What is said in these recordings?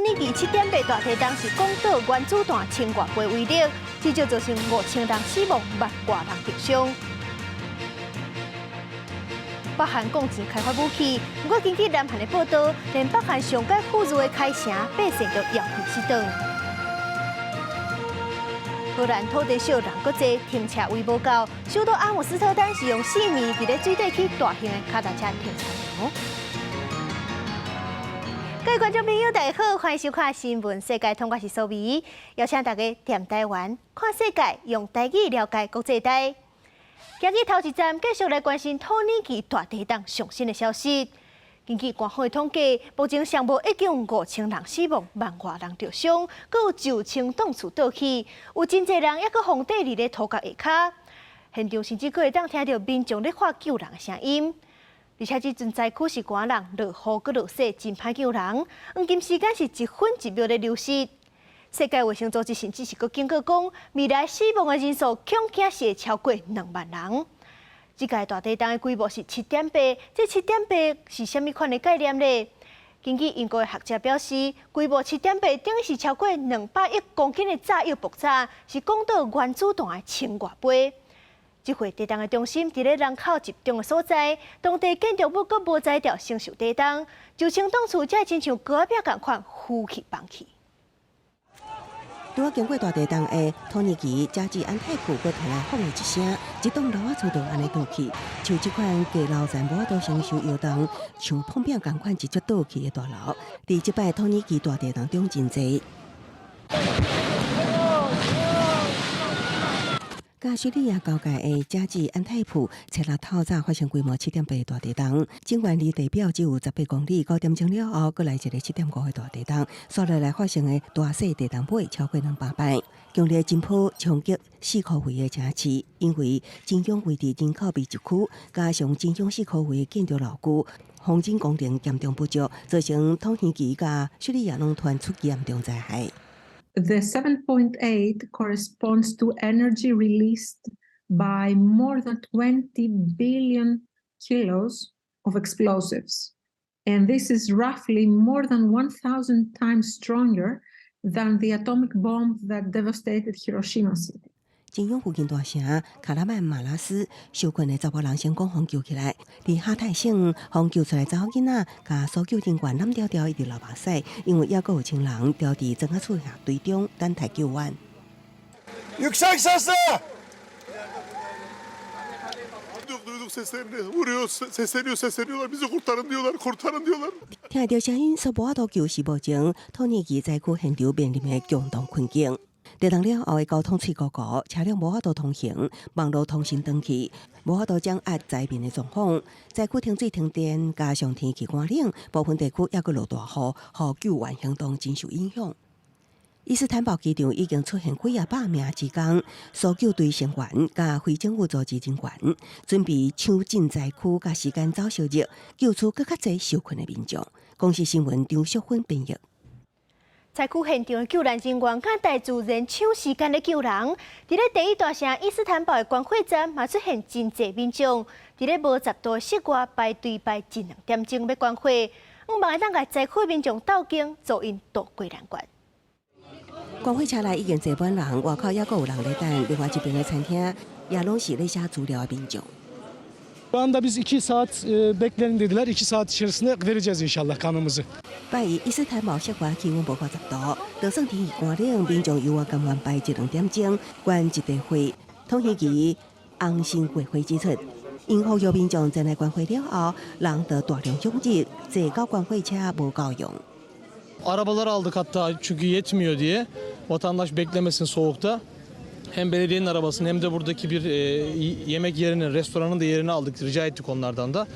耳其7.8大地震是廣島原子彈千外倍威力，至少造成5000人死亡，萬外人受傷。北韓講錢開發武器，不過根據南韓的報道，連北韓上蓋富裕的開城，百姓都搖頭失頓。荷蘭土地少人閣濟，停車位無夠，首都阿姆斯特丹是用4年佇咧水底起大型的跤踏車停車場。各位觀眾朋友，大家好，歡迎收看《新聞世界通》，我是蘇美，邀請大家踮台灣看世界，用台語了解國際大。今日頭一站繼續來關心土耳其大地震上新的消息。根據官方的統計，目前上無已經有5000人死亡，萬外人受傷，閣有9000棟厝倒去，有真濟人猶閣予縒佇咧土角下跤。現場甚至閣會當聽著民眾咧喊救人的聲音。而且這陣災區是寒冷，落雨閣落雪，真歹救人。黃金時間是一分一秒咧流失。世界衛生組織甚至是閣警告講，未來死亡的人數恐驚是會超過2萬人。這屆大地震的規模是七點八，這七點八是啥物款的概念呢？根據英國的學者表示，規模七點八等於是超過200億公斤的炸藥爆炸，是廣島原子彈的千外倍。這回地震的中心佇咧人口集中的所在，當地建築物閣無材料承受地動，9000棟厝才親像糕仔餅仝款浮起放去。拄仔經過大地震的土耳其加濟安泰普，閣傳來轟的一聲，一棟樓仔厝就按呢倒去，像這款低樓層無法度承受搖動，像膨餅仝款直接倒去的大樓，佇這擺土耳其大地震中真濟。佮敘利亞交界的加濟安泰普，七日透早發生規模七點八大地震，震源離地表只有18公里。9點鐘了後，閣來一个7.5的大地震，紲落來發生的大細地震波超過200擺，強烈震波衝擊四箍圍的城市，因為震央位佇人口密集區，加上震央四箍圍的建築老舊，防震功能嚴重不足，造成土耳其佮敘利亞攏傳出嚴重災害。 The 7.8 corresponds to energy released by more than 20 billion kilos of explosives. And this is roughly more than 1,000 times stronger than the atomic bomb that devastated Hiroshima city. 震央附近大城卡拉曼馬拉斯受困的查某人成功予救起來，佇哈泰省予救出來查某囡仔，共搜救人員攬牢牢一直流目屎，因為猶閣有親人牢佇磚仔厝下堆中等待救援。 Yüksek sesle! Duyduk duyduk seslerini. Vuruyor, sesleniyor, sesleniyorlar. Bizi kurtarın diyorlar, kurtarın diyorlar. 聽著聲音，煞無法度救是目前土耳其災區現場面臨的共同困境。地震了後的交通脆糊糊，車輛無法度通行，網路通訊斷去，無法度掌握災民的狀況。災區停水停電，加上天氣寒冷，部分地區猶閣落大雨，予救援行動真受影響。伊斯坦堡機場已經出現幾仔百名志工、搜救隊成員、佮非政府組織人員，準備搶進災區，共時間走相熱，救出閣較濟受困的民眾。公視新聞張淑芬編譯。災區現場的救援人員佮大自然搶時間咧救人。佇咧第一大城伊斯坦堡的觀火站，嘛出現真濟民眾，佇咧無10度的室外排隊排一兩點鐘欲觀火，向望會當共災區民眾鬥經，助𪜶渡過難關。觀火車內已經坐滿人，外口猶閣有人咧等。另外一邊的餐廳也攏是咧寫資料的民眾。 Şu anda biz 2 saat bekleyin dediler. 2 saat içerisinde vereceğiz inşallah kanımızı. 拜一伊斯坦堡室外氣溫無過10度，就算天氣寒冷，民眾猶原甘願排一兩點鐘懸一塊火。土耳其紅新月會指出，𪜶呼籲民眾前來觀火了後，人就大量湧入，濟到觀火車無夠用。 Arabalar aldık hatta çünkü yetmiyor diye. Vatandaş beklemesin soğukta. Hem belediyenin arabasını hem de buradaki bir yemek yerinin, restoranın da yerini aldık. Rica ettik onlardan da.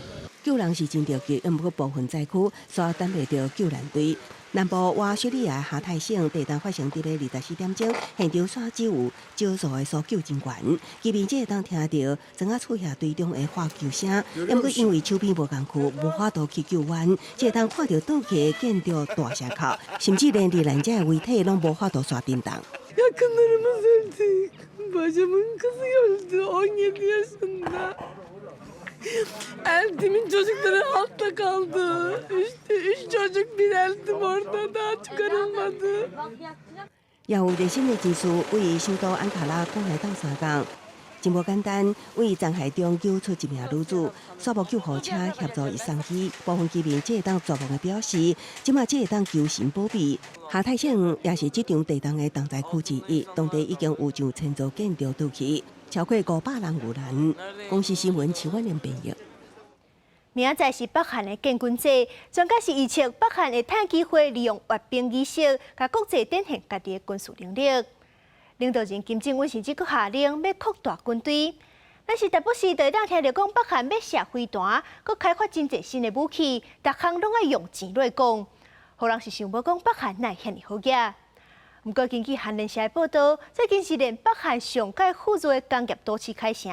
救人是真著急，毋過部分災區煞等袂著救援隊。南部瓦敘利亞哈泰省地震發生佇咧24點鐘，現場煞只有少數的搜救人員。居民只會當聽著磚仔厝瓦堆中的喊救聲，毋過因為手邊無工具，無法度去救援，只會當看著倒去的建築大廈口，甚至連罹難者的遺體攏無法度煞震動。 Yakınlarımız öldü. Bacımın kızı öldü 17 yaşında. Eltimin çocukları altta kaldı. İşte üç çocuk, bir eltim orada, daha çıkarılmadı. 也有熱心的人士為首都安卡拉趕來鬥相共，真無簡單。為殘骸中救出一名女子，煞無救護車協助伊送醫。部分居民這會當絕望的表示，這馬只會當求神保庇。哈泰省也是這場地動的重災區之一，當地已經有上千座建築倒去，超過500人遇難。公視新聞徐婉玲編譯。明仔載是北韓的建軍節，專家是預測北韓會趁機會利用閱兵儀式，共國際展現家己的軍事能力。領導人金正恩甚至閣下令欲擴大軍隊，但是時不時就會當聽著講北韓欲射飛彈，閣開發真濟新的武器，逐項攏愛用錢來講，予人是想無講北韓哪會遐爾好額。毋過根據韓聯社的報道，最近是連北韓上蓋富裕的工業都市開城，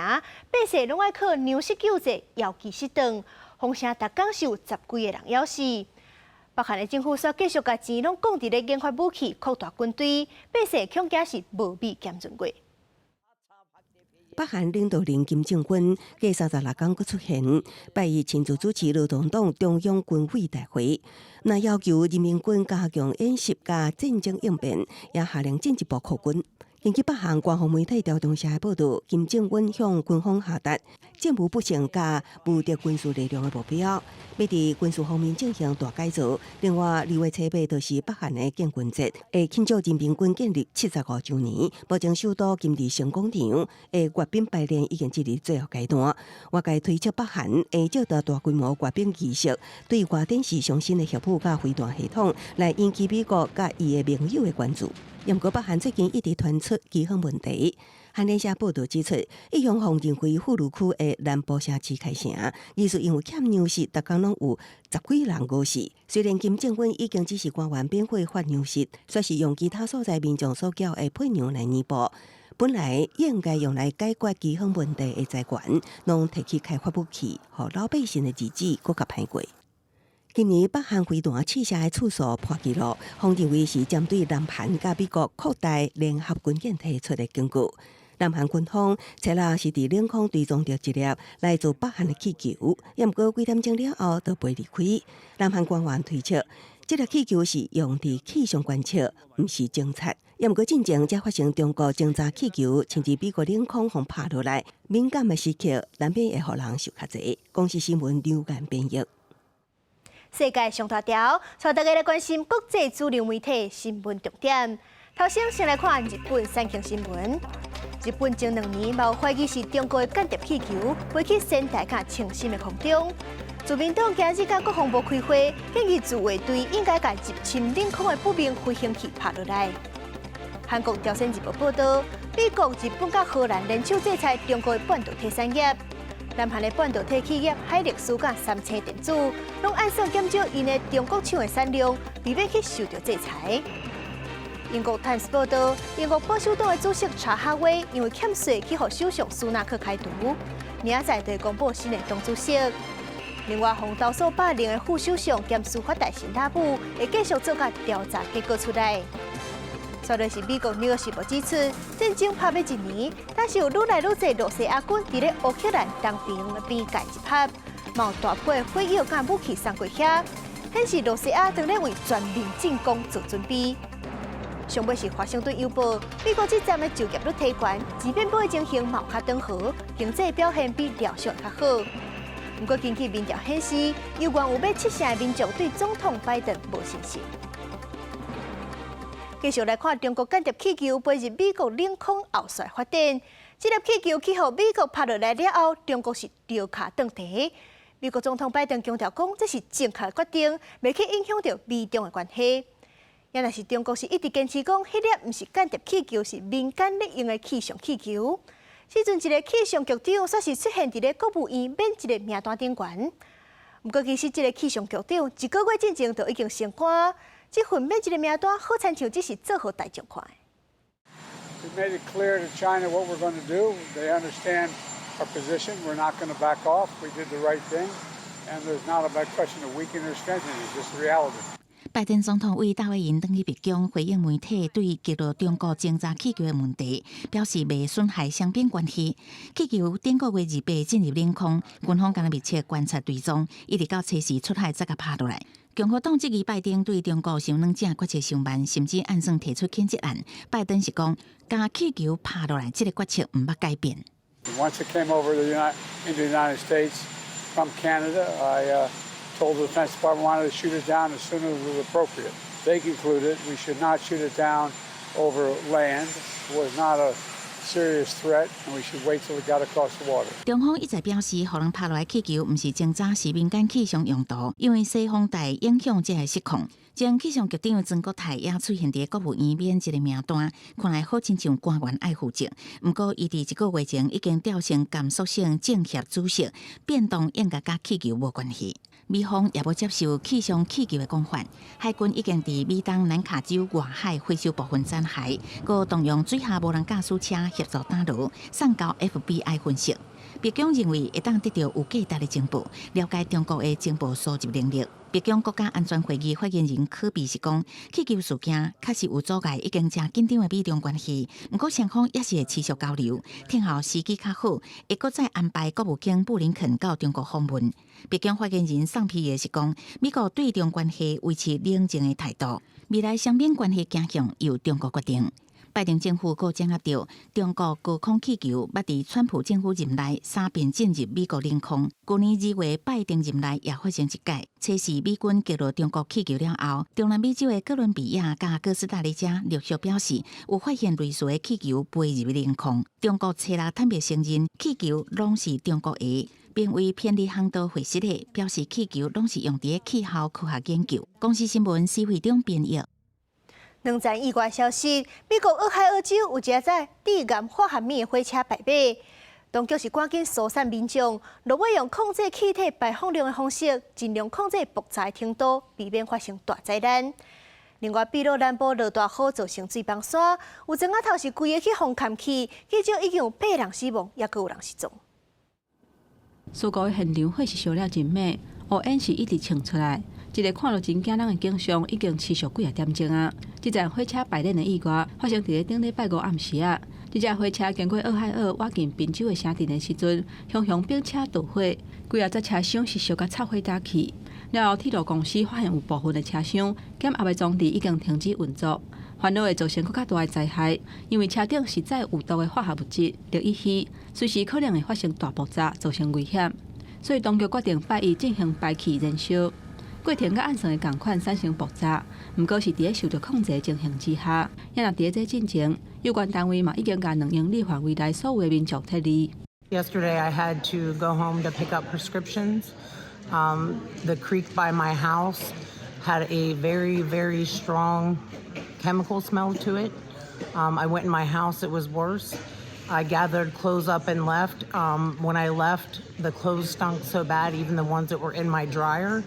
百姓攏愛靠糧食救濟遙期失斷，封城逐工是有十幾個人枵死。北韓的政府煞繼續共錢攏摃佇咧研發武器、擴大軍隊，百姓恐驚是無米兼鱒過。北韓領導人金正恩過36工閣出現，拜一親自主持勞動黨中央軍委大會，若要求人民軍加強演習佮戰爭應變，也下令進一步擴軍。根據北韓官方媒體朝中社的報道，金正恩向軍方下達戰無不勝佮無敵軍事力量的目標，欲佇軍事方面進行大改造。另外，2月初八就是北韓的建軍節，會慶祝人民軍建立75週年。目前首都金日成廣場的閱兵排練已經進入最後階段。外界推測北韓會藉著大規模閱兵儀式，對外展示上新的核武佮飛彈系統，來引起美國佮伊的盟友的關注。毋過北韓最近一直傳出饑荒問題。韓聯社報道指出，一向予認為富裕區的南部城市開城，而是因為欠糧食，逐工攏有十幾人餓死。雖然金正恩已經指示官員免費發糧食，卻是用其他所在民眾所繳的費糧來彌補。本來應該用來解決饑荒問題的財源，攏提去開發武器，予老百姓的日子閣較歹過。今年北韓飛彈試射的次數破紀錄，予認為是針對南韓佮美國擴大聯合軍演提出的警告。南韓軍方昨日是佇領空追蹤著一粒來自北韓的氣球，毋過幾點鐘了後就飛離開。南韓官員推測，這粒氣球是用佇氣象觀測，毋是偵察。毋過進前才發生中國偵察氣球，侵入美國領空予拍落來，敏感的時刻難免會予人想較濟。公視新聞劉干編譯。世界上大條，帶大家來關心國際主流媒體新聞重點。頭先先來看日本產經新聞。日本前2年嘛有懷疑是中國的間諜氣球飛去仙台佮青森的空中。自民黨今日佮國防部開會，建議自衛隊應該共入侵領空的不明飛行器拍落來。韓國朝鮮日報報道，美國、日本佮荷蘭聯手制裁中國的半導體產業。南韓的半導體企業海力士佮三星電子，攏按算減少𪜶的中國廠的產量，避免去受到制裁。英國《泰晤士報》報道，英國保守黨的主席查哈威因為欠稅去予首相蘇納克開除，明仔載就會公布新的黨主席。另外，予投訴罷免的副首相兼司法大臣拉布會繼續做到調查結果出來。煞落是美國紐約時報指出，戰爭拍欲一年，但是有愈來愈濟羅西亞軍佇咧烏克蘭東邊邊界集合，嘛有大批火藥佮武器送過遐，顯示羅西亞正咧為全面進攻做準備。上尾是華盛頓郵報，美國這站的就業率提懸，錢變薄的情形嘛有較轉好，經濟表現比料想較好。毋過根據民調顯示，猶原有欲七成的民眾對總統拜登無信心。繼續來看中國間諜氣球飛入美國領空後續發展，這粒氣球去予美國拍落來了後，中國是著跤斷蹄。美國總統拜登強調講，這是正確的決定，袂去影響著美中的關係。也若是中國是一直堅持講，彼粒毋是間諜氣球，是民間咧用的氣象氣球。彼陣一個氣象局長煞是出現佇咧國務院免一個名單頂懸。毋過其實這個氣象局長一個月進前就已經升官，這份免一個名單好親像只是做予大眾看。 We made it clear to China what we're going to do. They understand our position. We're not going to back off. We did the right thing. And there's not a question of weakening or strengthening. It's just reality. 拜登總統為大本營轉去白宮回應媒體對擊落中國偵察氣球的問題，表示袂損害雙邊關係。氣球頂個月28進入領空，軍方敢若密切觀察追蹤，一直到初四出海才共拍落來。共和黨質疑拜登對中國傷軟正決策傷慢，甚至暗算提出譴責案。拜登是講，共氣球拍落來，這个決策毋捌改變。 Once it came over into the United States from Canada, I told the Defense Department wanted to shoot it down as soon as it was appropriate. They concluded we should not shoot it down over land. It was not a serious threat, and we should wait till it got across the water. 中方一再表示，予人拍落來氣球毋是偵察，是民間氣象用途，因為西風帶影響才會失控。前氣象局長曾國泰也出現佇國務院免這个名單，看來好親像官員愛負責。毋過，伊佇一個月前已經調升甘肅省政協主席，變動應該佮氣球無關係。美方也無接受氣象氣球的講法。海軍已經佇美東南卡州外海回收部分殘骸，閣動用水下無人駕駛車協助打撈，送交 FBI 分析。白宮認為會當得著有價值的情報，了解中國的情報蒐集能力。白宮國家安全會議發言人柯比是講，氣球事件確實有阻礙已經誠緊張的美中關係，毋過雙方也是會持續交流，聽候時機較好，會閣再安排國務卿布林肯到中國訪問。白宮發言人桑皮耶是講，美國對中關係維持冷靜的態度，未來雙邊關係走向由中國決定。拜登政府閣掌握著中國高空氣球，捌佇川普政府任內三遍進入美國領空。舊年2月，拜登任內也發生一擺，測試美軍擊落中國氣球了後，中南美洲的哥倫比亞佮哥斯達黎加陸續表示有發現類似的氣球飛入領空。中國初六坦白承認氣球攏是中國的，並為偏離航道毀失的，表示氣球攏是用佇氣候科學研究。公視新聞施惠中編譯。兩層意外消息，美國俄亥俄州有一架載致癌化學物的火車敗馬，當局是趕緊疏散民眾，落尾用控制氣體排放量的方式，盡量控制爆炸的程度，避免發生大災難。另外，秘魯南部落大雨造成水崩山，有庄仔頭是規个去予崁去，至少已經有八人死亡，猶閣有人失蹤。事故的現場火勢燒了真猛，烏煙是一直衝出來。這个看著真驚人的景象已經持續幾仔點鐘啊！這站火車敗輪的意外發生佇咧頂禮拜五暗時啊！這隻火車經過俄亥俄倚近賓州的城鎮的時陣，雄雄並車著火，幾仔節車廂是燒甲插火焦去。了後，鐵路公司發現有部分的車廂減壓的裝置已經停止運作，煩惱會造成閣較大的災害，因為車頂實在有毒的化學物質氯乙烯，隨時可能會發生大爆炸，造成危險。所以當局決定排伊進行排氣燃燒。過程佮按算的仝款產生爆炸，毋過是佇咧受著控制的情形之下。也若佇咧這進前，有關單位嘛已經共2英里範圍內所有的民眾撤離。 Yesterday I had to go home to pick up prescriptions. The creek by my house had a very, very strong chemical smell to it. I went in my house, it was worse. I gathered clothes up and left. When I left, the clothes stunk so bad, even the ones that were in my dryer,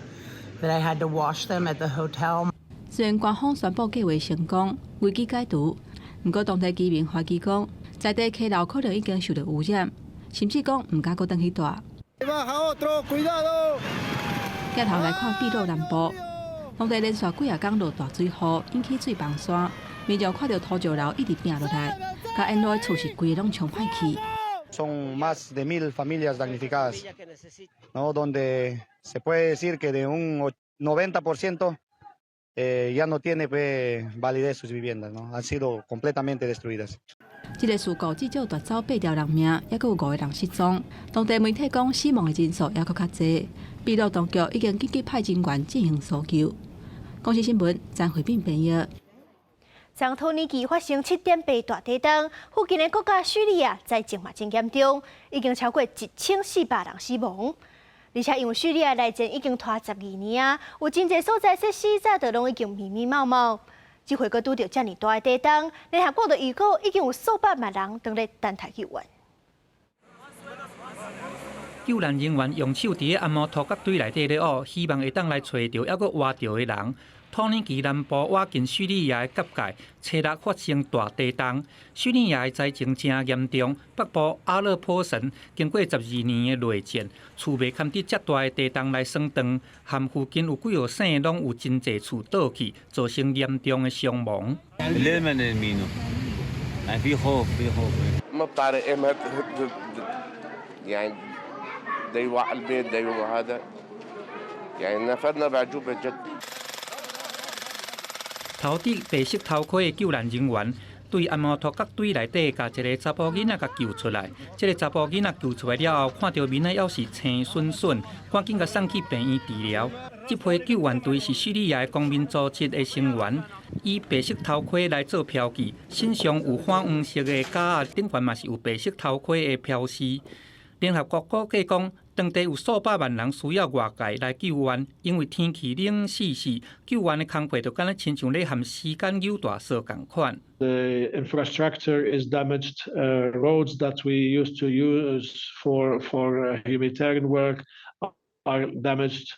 that I had to wash them at the hotel. 雖然官方宣布計畫成功，危機解除，毋過當地居民懷疑講，在地溪流可能已經受著污染，甚至講毋敢閣轉去蹛。鏡頭來看秘魯南部，當地連續幾仔工落大水雨，引起水崩山，民眾看著土石流一直拚落來，共沿路的厝是規个攏沖歹去。 Son más de 1000 familias damnificadas, ¿no? Donde se puede decir que de un 90% ya no tiene validez sus viviendas, ¿no? Han sido completamente destruidas. 這个事故至少奪走八條人命，猶閣有五個人失蹤。當地媒體講死亡的人數猶閣較濟。秘魯當局已經緊急派人員進行搜救。公視新聞張惠敏編譯。昨土耳其發生7.8大地震，附近的國家敘利亞災情嘛真嚴重，已經超過1400人死亡。而且因為敘利亞內戰已經拖12年啊，有真濟所在設施早就攏已經密密麻麻。這回閣拄著遮爾大的地動，聯合國就預估已經有數百萬人當咧等待救援。救難人員用手佇咧紅毛土佮堆內底咧挖，希望會當來揣著猶閣活著的人。土耳其南部倚近敘利亞的結界，初六發生大地動，敘利亞的災情誠嚴重。北部阿勒頗城經過12年的內戰，厝袂堪得遮大的地動來損斷，和附近有幾號省攏有真濟厝倒去，造成嚴重的傷亡。 ليه ما نرمينه؟ يعني في خوف في خوف. ما بتعرف ايمت يعني ده يوقع البيت ده يوقع هذا يعني نفدنا بعجوبة جد. 頭戴白色頭盔的救難人員對按摩托角堆內底，共一个查埔囡仔共救出來。這个查埔囡仔救出來了後，看著面仔猶是青恂恂，趕緊共送去病院治療。這批救援隊是敘利亞的公民組織的成員，以白色頭盔來做標記，身上有粉黃色的夾仔，頂懸嘛是有白色頭盔的標示。聯合國估計講，當地有數百萬人需要外界來救援，因為天氣冷死死，救援的工課就敢若親像咧和時間扭大索仝款。 The infrastructure is damaged. Roads that we used to use for humanitarian work are damaged.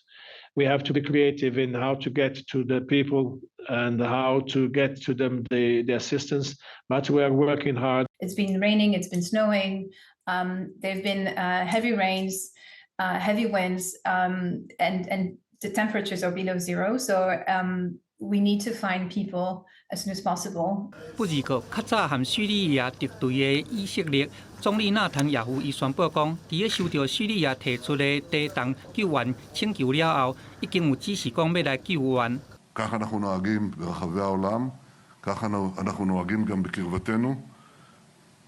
We have to be creative in how to get to the people and how to get to them the assistance. But we are working hard. It's been raining, it's been snowing. There have been heavy rains, heavy winds, and the temperatures are below zero. So we need to find people as soon as possible. 不二個較早和敘利亞敵對的以色列總理納坦雅胡伊宣布講，佇咧收著敘利亞提出的地動救援請求了後，已經有指示講欲來救援。 ככה אנחנו נוהגים ברחבי העולם, ככה אנחנו נוהגים גם בקרבתנו,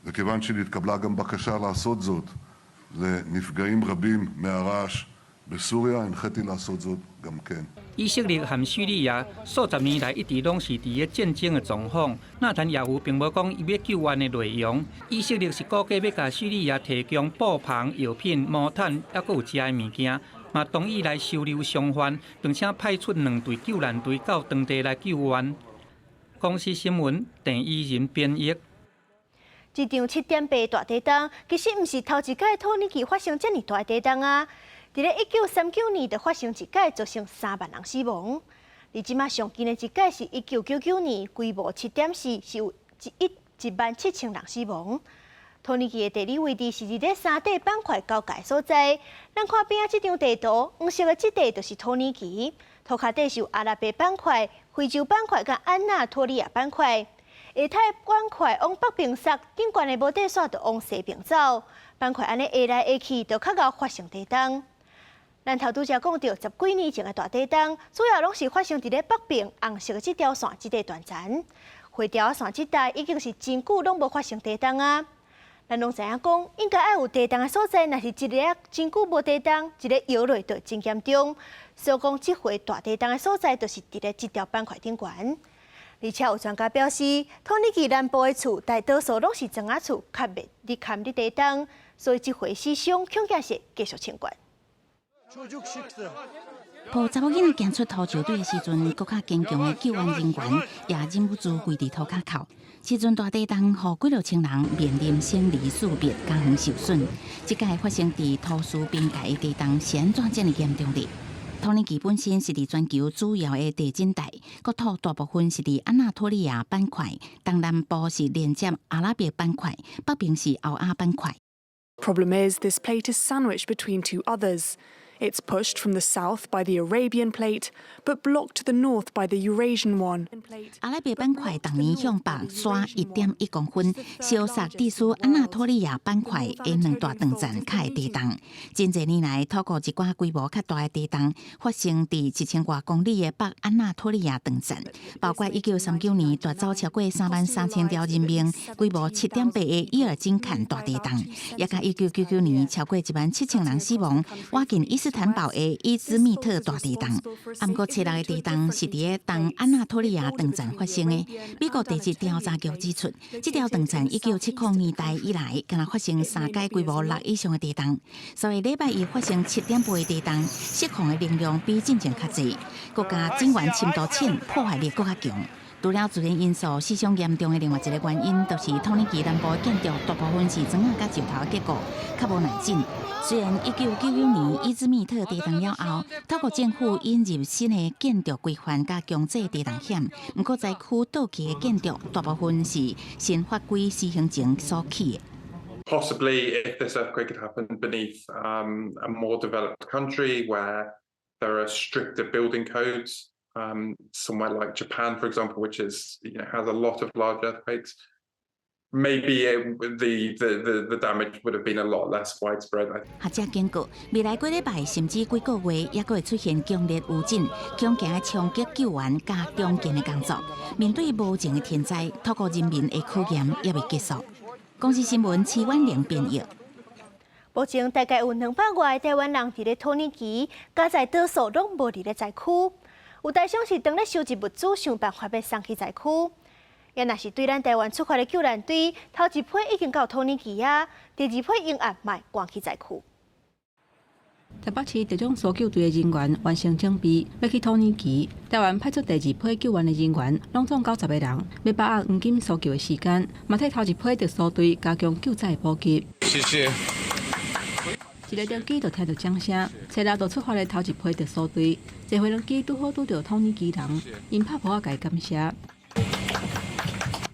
וכיוון שנתקבלה גם בקשה לעשות זאת לנפגעים רבים מהרעש בסוריה, הנחיתי לעשות זאת גם כן. 以色列和敘利亞數十年來一直攏是佇咧戰爭的狀況。納坦雅胡並無講伊欲救援的內容。以色列是估計欲共敘利亞提供布棚、藥品、毛毯，猶閣有食的物件，嘛同意來收留傷患，並且派出兩隊救難隊到當地來救援。公視新聞鄭伊仁編譯。這場7.8大地動，其實毋是頭一擺土耳其發生遮爾大地動啊！佇咧1939年就發生一擺，造成3萬人死亡。而這馬上近的一擺是1999年，規模7.4，是有117,000人死亡。土耳其的地理位置是佇咧三塊板塊交界所在。咱看邊仔這張地圖，黃色的這塊就是土耳其，塗跤底是有阿拉伯板塊、非洲板塊佮安納托利亞板塊。下底板塊往北邊縮，頂懸的無底線就往西邊走。板塊按呢挨來挨去，就較𠢕發生地動。咱頭拄才講著十幾年前的大地動，主要攏是發生佇咧北邊紅色的這條線這塊斷層。灰條線這帶已經是真久攏無發生地動啊。咱攏知影講，應該愛有地動的所在，若是一个真久無地動，一个搖落就真嚴重。所以講，這回大地動的所在，就是佇咧這條板塊頂懸。而且有專家表示，土耳其南部的厝大多數攏是磚仔厝，較袂咧堪咧地動，所以這回死傷恐驚是繼續升懸。抱查某囡仔行出土石堆的時陣，閣較堅強的救援人員也忍不住跪佇塗跤哭。這陣大地動，予幾落千人面臨生離死別，家園受損。這擺發生佇土敘邊界的地動是按怎遮爾嚴重的？土耳其本身是佇全球主要的地震帶，國土大部分是佇安納托利亞板塊，東南部是連接阿拉伯板塊，北邊是歐亞板塊。 Problem is, this plate is sandwiched between two others. It's pushed from the south by the Arabian plate, but blocked to the north by the Eurasian one. 阿拉伯板塊逐年向北徙1.1公分，燒殺致使安納托利亞板塊的兩大斷層較會地動。真濟年來，土國一寡規模較大的地動發生佇1000外公里的北安納托利亞斷層，包括1939年奪走超過33,000條人命、規模7.8的伊爾金坎大地動，也佮1999年超過17,000人死亡、倚近伊斯坦堡的伊茲密特大地動。毋過初六的地動是佇咧東安納托利亞斷層發生的。美國地質調查局指出，這條斷層1970年代以來，敢若發生三擺規模6以上的地動。所以禮拜一發生7.8的地動，釋放的能量比進前較濟，閣加震源深度淺，破壞力閣較強。除了自然因素，死傷嚴重的另外一个原因，就是土耳其南部的建築大部分是磚仔佮石頭的結構，較無耐震。雖然1999年伊茲密特地震了後，土國政府引入新的建築規範佮強制地震險，毋過災區倒去的建築大部分是新法規施行前所起的。 Possibly, if this earthquake had happened beneath a more developed country where there are stricter building codes, somewhere like Japan, for example, which is you know has a lot of large earthquakes, maybe the damage would have been a lot less widespread. 學者警告，未來幾禮拜甚至幾個月，猶閣會出現強烈餘震，恐驚衝擊救援佮重建的工作。面對無情的天災，土國人民的考驗猶未結束。公視新聞徐婉玲編譯。目前大概有200外台灣人佇咧土耳其，加在多數攏無佇咧災區。有台商是當咧收集物資，想辦法欲送去災區。也若是對咱台灣出發的救難隊，頭一批已經到土耳其啊，第二批永遠嘛趕去災區。台北市特種搜救隊的人員完成準備，欲去土耳其。台灣派出第二批救援的人員，攏總90個人，欲把握黃金搜救的時間，嘛替頭一批特搜隊加強救災的補給。謝謝。一个登機就聽著掌聲，初六就出發的頭一批特搜隊，坐飛機拄好拄著土耳其人，𪜶拍噗仔共伊感謝。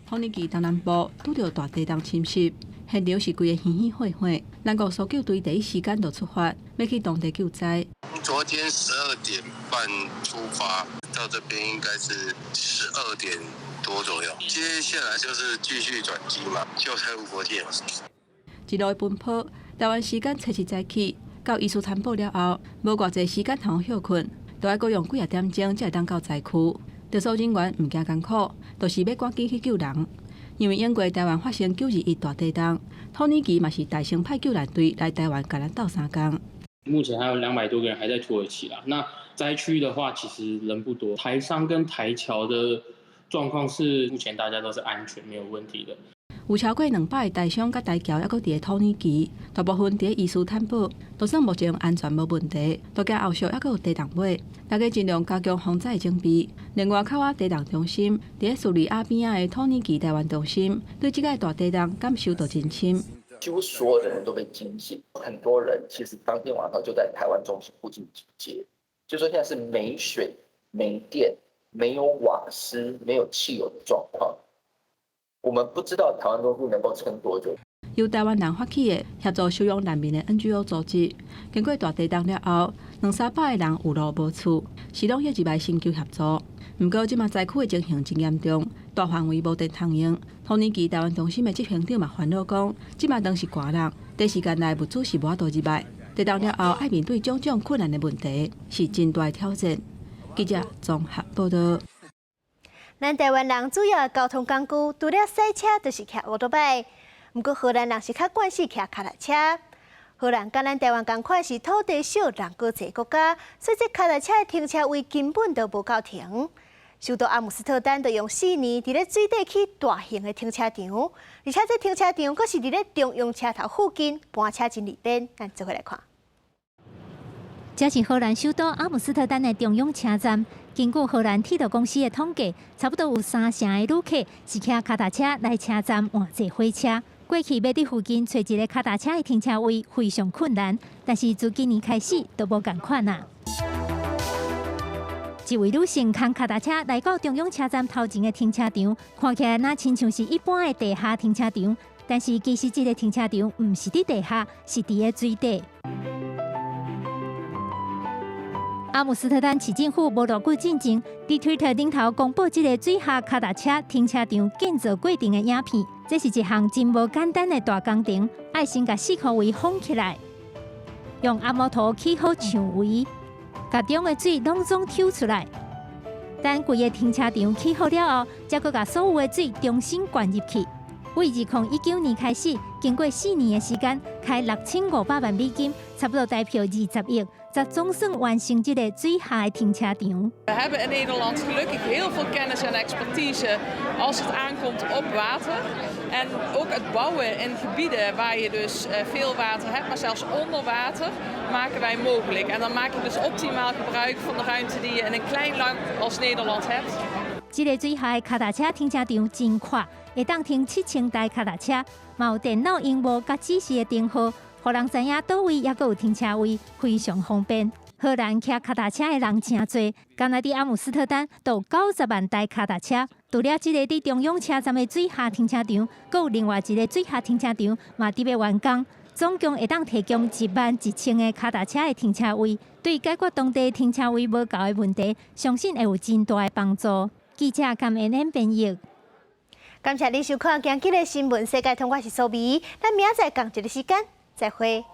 土耳其東南部拄著大地震侵襲，現場是規个稀稀火火。南國搜救隊第一時間就出發，欲去當地救災。昨天12點半出發，到這邊應該是12點多左右。接下來就是繼續轉機嘛，救災無國界。一路奔波，台灣時間初七早起，到伊斯坦堡了後，無偌濟時間通歇睏，都愛閣用幾仔點鐘才會當到災區。特搜人員毋驚艱苦，就是欲趕緊去救人。因為英國台灣發生9·21大地震，土耳其嘛是大聲派救難隊來台灣共咱鬥相共。目前還有200多個人還在土耳其啦。那災區的話，其實人不多。台商跟台僑的狀況是，目前大家都是安全，沒有問題的。有超過200个台商佮台僑，猶閣佇咧土耳其，大部分佇咧伊斯坦堡，就算目前安全無問題，都驚後續猶閣有地動尾，大家盡量加強防災準備。另外，較倚地動中心，佇咧敘利亞邊仔的土耳其台灣中心，對這個大地動感受都真深。幾乎所有的人都被驚醒，很多人其實當天晚上就在台灣中心附近集結，就說現在是沒水、沒電、沒有瓦斯、沒有汽油的狀況。我們不知道台灣中心能夠撐多久。由台灣人發起的協助收容難民的 NGO 組織，經過大地震了後，兩三百个人有路無厝，是攏一入來尋求協助。毋過這馬災區的情形真嚴重，大範圍無電通用。土耳其台灣中心的執行長嘛煩惱講，這馬當是寒熱，短時間內物資是無法度入來。地動了後，愛面對種種困難的問題，是真大的挑戰。記者綜合報道。咱台灣人主要的交通工具，除了賽車，就是騎歐多擺。毋過荷蘭人是較慣勢騎腳踏車。荷蘭佮咱台灣仝款是土地少人閣濟國家，所以這腳踏車的停車位根本就無夠停。首都阿姆斯特丹就用4年，佇咧水底起大型的停車場，而且這停車場閣是佇咧中央車頭附近，搬車真利便。咱做伙來看。這是荷蘭首都阿姆斯特丹的中央車站。根據荷蘭鐵道公司的統計，差不多有三成的旅客是騎跤踏車來車站換坐火車。過去欲佇附近揣一个跤踏車的停車位非常困難，但是自今年開始都無仝款啊。一位女性牽跤踏車來到中央車站頭前的停車場，看起來若親像是一般的地下停車場，但是其實這个停車場毋是佇地下，是佇咧水底。阿姆斯特丹市政府無偌久進前，佇推特頂頭公布這个水下跤踏車停車場建造過程的影片。這是一項真無簡單的大工程，愛先共四箍圍封起來，用阿摩塗起好牆圍，共中的水攏總抽出來。等規个停車場起好了後，才閣共所有的水重新灌入去。為2019年開始，經過4年的時間，開6500萬美金，差不多台票20億，才總算完成這个水下的停車場。 We hebben in Nederland gelukkig heel veel kennis en expertise als het aankomt op water. En ook het bouwen in gebieden waar je dus veel water hebt, maar zelfs onder water, maken wij mogelijk. En dan maak je dus optimaal gebruik van de ruimte die je in een klein land als Nederland hebt. 這个水下的跤踏車停車場真闊，會當停7000台跤踏車，嘛有電腦螢幕佮指示的燈號，予人知影佗位猶閣有停車位，非常方便。荷蘭騎跤踏車的人誠濟，干焦佇阿姆斯特丹就有90萬台跤踏車。除了這個佇中央車站的水下停車場，閣有另外一个水下停車場嘛佇欲完工，總共會當提供11,000個跤踏車的停車位，對解決當地停車位無夠的問題，相信會有真大的幫助。記者甘恩恩編譯。感謝你收看今日的新聞世界通，我是蘇美，咱明仔載仝一个時間再會。